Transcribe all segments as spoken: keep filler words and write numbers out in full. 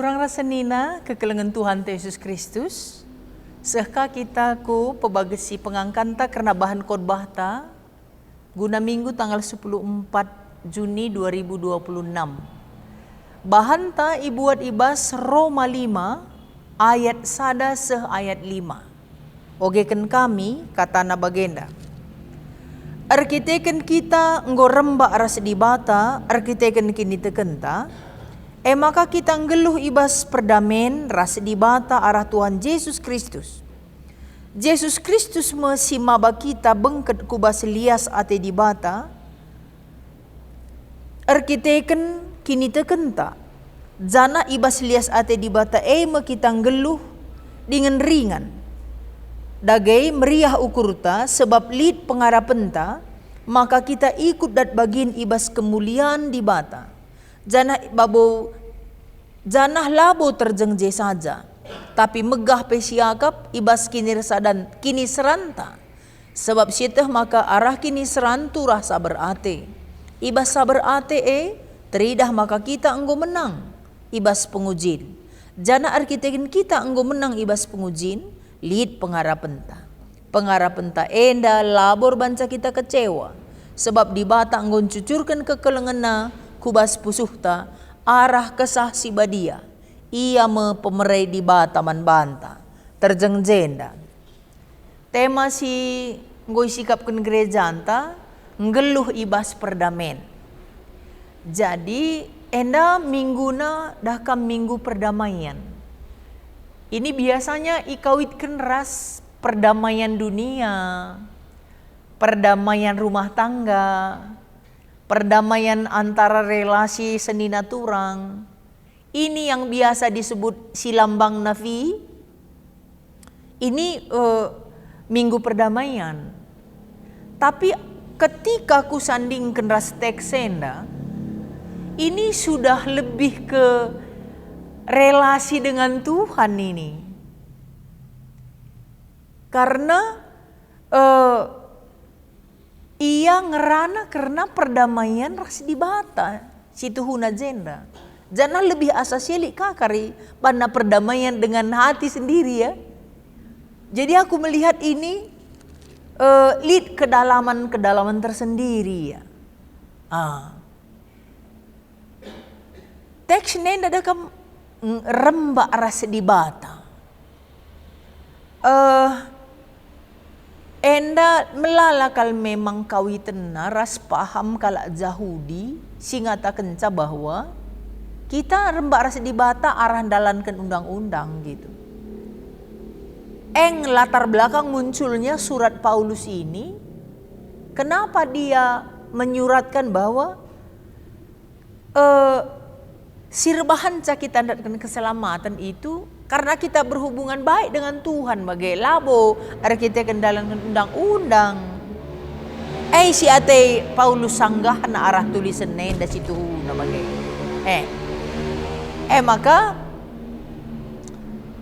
Turang ras senina kekelengen Tuhanta Yesus Kristus, seh ka kita ku pebagesi pengangkanta kerna bahan khotbahta guna Minggu tanggal sepuluh empat Juni dua ribu dua puluh enam. Bahanta ibuat i bas Roma lima ayat sada seh ayat lima. Ogeken kami, katana bagenda, erkiteken kita enggo rembak ras Dibata erkiteken kinitekenta, e maka kita nggeluh i bas perdamen ras Dibata arah Tuhan Jesus Kristus. Jesus Kristus me si maba kita bengket ku bas lias ate Dibata, erkiteken kinitekenta, janah i bas lias ate Dibata e me kita nggeluh dingen ringan. Dage meriah ukurta, sebab lit pengarapenta, maka kita ikut dat bagin i bas kemulian Dibata. Janah babo, janah labo terjeng je saja, tapi megah pe siakap i bas kinirsadan, kiniseranta. Sebab sieteh maka arah kiniseran turah saber ate. I bas saber ate e, teridah maka kita enggo menang i bas pengujin. Janah erkiteken kita enggo menang i bas pengujin, lit pengarapenta. Pengarapenta enda labo erbanca kita kecewa, sebab Dibata enggo ncucurken kekelengenNa ku bas pusuhta arah Kesah Si Badia. Ia me pemere Dibata man banta. Terjeng jenda. Tema si enggo isikapken gerejanta, nggeluh i bas perdamen. Jadi, enda mingguna dah kam Minggu Perdamaian. Ini biasanya ikawitken ras perdamaian dunia, perdamaian rumah tangga, perdamaian antara relasi senina turang. Ini yang biasa disebut silambang nafi. Ini, eh, Minggu Perdamaian. Tapi ketika kusandingken ras teks enda, ini sudah lebih ke relasi dengan Tuhan ini. Karena, eh, ia ngerana kerna perdamaian ras Dibata si tuhuna jenda. Janah lebih asa selik ka kari banna perdamaian dengan hati sendiri, ya. Jadi aku melihat ini, eh, lit kedalaman-kedalaman tersendiri, ya. Ah. Teks enda dah kam, mm, rembak ras Dibata. Eh, enda melala kal memang kawitenna ras paham kalak Jahudi si ngatakenca bahwa kita rembak ras Dibata arah ndalanken undang-undang, gitu. Eng latar belakang munculnya surat Paulus ini, kenapa dia menyuratkan bahwa, eh, si erbahanca kita ndatken keselamaten itu karena kita berhubungan baik dengan Tuhan, bage labo erkiteken dalan undang-undang. Eh, si ate Paulus sanggahna arah tulisen enda si tuhuna bage. Eh. Eh, maka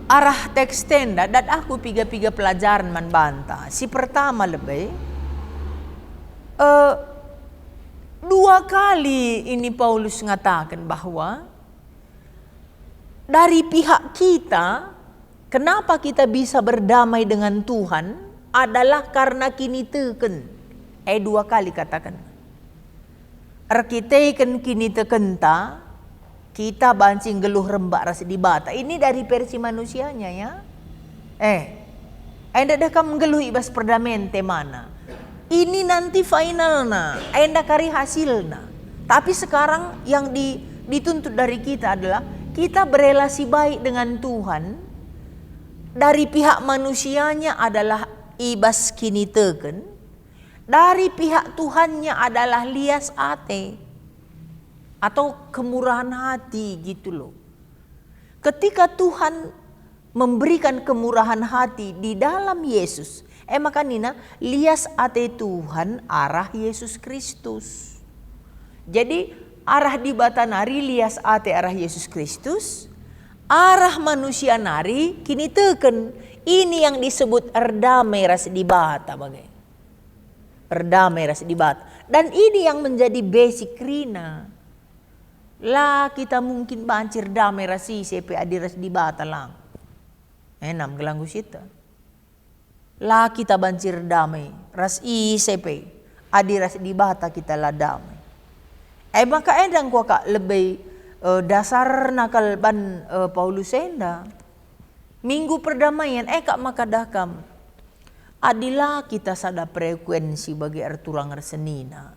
arah teks enda dat aku piga-piga pelajaran man banta. Si pertama lebe, eh, dua kali ini Paulus ngataken bahwa dari pihak kita, kenapa kita bisa berdamai dengan Tuhan adalah karena kiniteken. Eh, dua kali kataken. Erkiteken kinitekenta, kita banci nggeluh rembak ras Dibata. Ini dari versi manusianya, ya. Eh, enda deh kam nggeluh i bas perdamen temana. Ini nanti finalna, enda kari hasilna. Tapi sekarang yang di-, dituntut dari kita adalah kita berelasi baik dengan Tuhan. Dari pihak manusianya adalah i bas kiniteken, dari pihak Tuhannya adalah lias ate atau kemurahan hati, gitu loh. Ketika Tuhan memberikan kemurahan hati di dalam Yesus, e maka nina, lias ate Tuhan arah Yesus Kristus. Jadi, arah Dibata nari lias ate arah Yesus Kristus, arah manusia nari kiniteken. Ini yang disebut erdame ras Dibata bage. Erdame ras Dibata. Dan ini yang menjadi basic kerina. La kita mungkin banci erdamai ras ise pe adi ras Dibata lang. Enam gelanggu sita. La kita banci erdamai ras ise pe adi ras Dibata kita la damai. E maka enda engkuakap lebe, eh, dasarna kal ban, eh, Paulus enda. Minggu perdamaian, e kap maka dah kam. Adi la kita sada frekuensi bage erturang ersenina.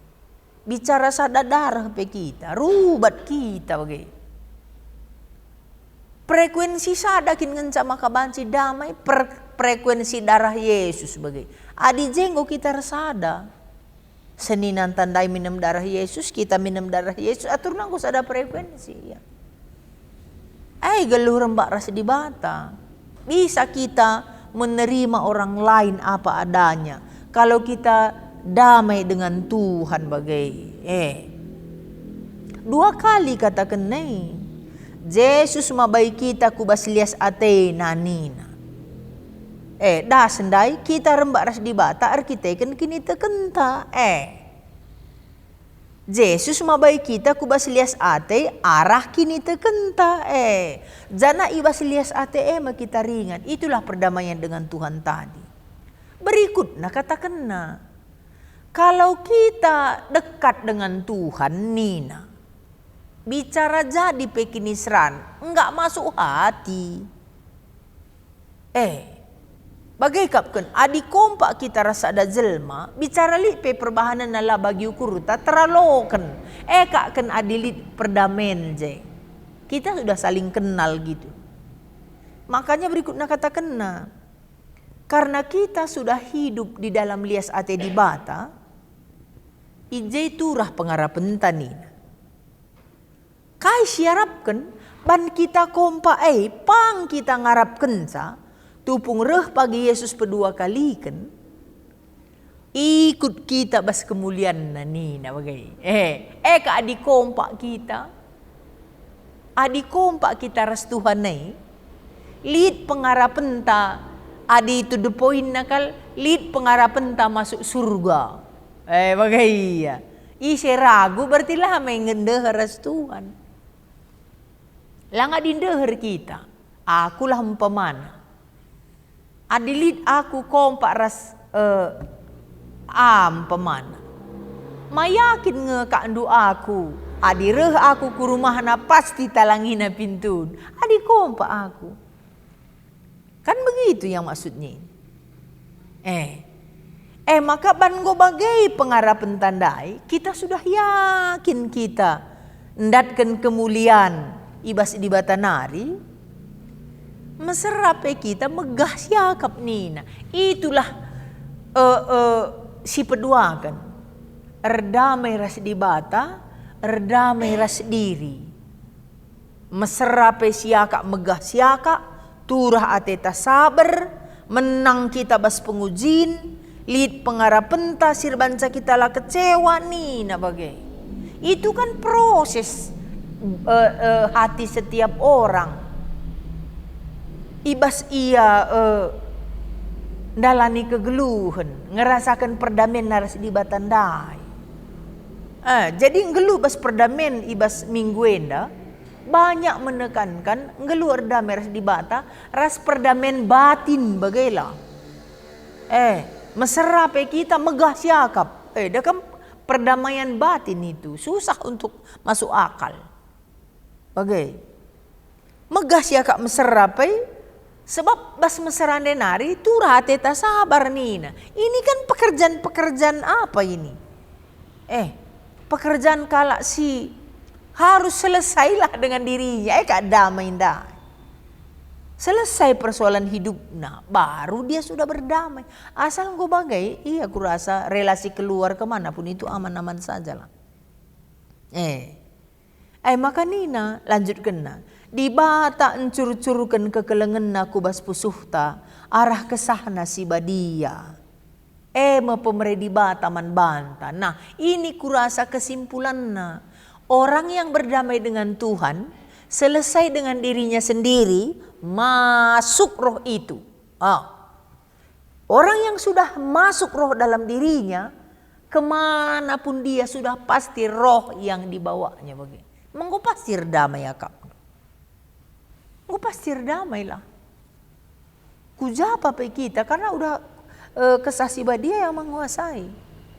Bicara sada dareh pe kita, rubat kita bage. Frekuensi sada kin ngenca maka banci damai, per-, frekuensi darah Yesus bage. Adi je enggo kita ersada. Senina ntah ndai minem darah Yesus, kita minem darah Yesus, aturna enggo sada frekuensi, ya. Ai geluh rembak ras Dibata. Bisa kita menerima orang lain apa adanya kalau kita damai dengan Tuhan bage. Eh. Dua kali katakenna, Jesus mabai kita ku bas lias ateNa nina. Eh, das ndai kita rembak ras Dibata erkiteken kinitekenta. Eh. Jesus mabai kita ku bas lias ate arah kinitekenta. Eh. Janah i bas lias ate e me kita ringan. Itulah perdamaian dengan Tuhan tadi. Berikutna katakenna, kalau kita dekat dengan Tuhan, nina, bicara jadi pe kiniseran, enggak masuk hati. Eh, bage kap ken, adi kompak kita ras sada jelma, bicara lit pe perbahanenna la bagi ukurta, teraloken. Eh, kap ken adi lit perdamen je. Kita sudah saling kenal gitu. Makanya berikutna katakenna, karena kita sudah hidup di dalam lias ate Dibata, i je turah pengarapenta nina. Kai siarapken? Ban kita kompak e, pang kita ngarapkenca, tupung reh pagi Jesus pedua kaliken, ikut kita bas kemulianNa, nina bage. Eh, e ka adi kompak kita? Adi kompak kita ras Tuhan e, lit pengarapenta, adi to the point-na kal, lit pengarapenta masuk surga. Eh, bage ia. Ise ragu berarti la me ngendeher ras Tuhan. La ngadi ndeher kita. Akulah umpamana. Adi lit aku kompak ras, eh, am pemana. Ma yakin nge kak ndu aku, adi reh aku ku rumahna pasti talangina pintun. Adi kompak aku. Kan begitu yang maksudnya ini. Eh. Eh, maka ban enggo bage pengarapen tandai, kita sudah yakin kita ndatken kemulian i bas Dibata nari, mesera pe kita megah siakap nina. Itulah, eh, eh, sipeduaken. Erdamai ras Dibata, erdamai ras diri. Mesera pe siakap megah siakap, turah ateta saber, menang kita bas pengujin, lit pengarapenta si erbanca kita la kecewa, nina bage. Itu kan proses, eh, eh, hati setiap orang. I bas ia, eh, ndalani kegeluhen, ngerasaken perdamen ras Dibata ndai. Eh, jadi nggeluh bas perdamen i bas minggu enda, banyak menekankan nggeluh erdamai ras Dibata, ras perdamen batin bagela. Eh, mesera pe kita megah siakap. Eh, dah kan perdamaian batin itu susah untuk masuk akal. Bage. Megah siakap mesera pe, sebab bas mesera ndai nari turah ateta sabar nina. Ini kan pekerjaan-pekerjaan apa ini? Eh, pekerjaan kalak si harus selesailah dengan dirinya, eh, kak damai ndai. Selesai persoalan hidupna, baru dia sudah berdamai. Asal enggo bage, ia kurasa relasi keluar kemana pun itu aman-aman sajalah. Eh. Ai maka nina, lanjutkenna, Dibata encurcurken kekelengenNa ku bas pusuhta arah kesahNa si badia. E me pemere Dibata man banta. Nah, ini kurasa kesimpulanna. Orang yang berdamai dengan Tuhan, selesai dengan dirinya sendiri, masuk Roh itu. Ah. Orang yang sudah masuk Roh dalam dirinya, kemana pun dia sudah pasti Roh yang dibawanya bagi. Enggo pasti erdamai akapndu. Enggo pasti erdamailah. Ku ja pe kita, karena udah, eh, Kesah Si Badia yang menguasai.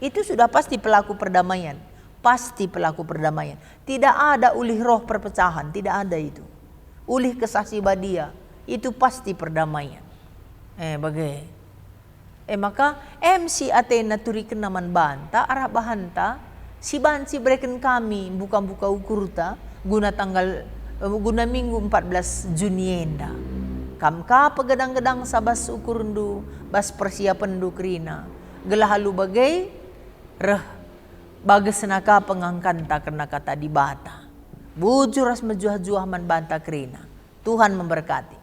Itu sudah pasti pelaku perdamaian. Pasti pelaku perdamaian. Tidak ada ulih roh perpecahan, tidak ada itu. Ulih Kesah Si Badia, itu pasti perdamaian. Eh, bage. E maka, em si atena turikenna man banta arah bahanta, si banci bereken kami mbuka-mbuka ukurta guna tanggal, eh, guna minggu empat belas Juni enda. Kam ka pegadang-gadangsa bas ukurndu, bas persiapenndu kerina, gelah alu bage reh bagesna ka pengangkanta kerna kata Dibata. Bujur ras mejuah-juah man banta kerina. Tuhan memberkati.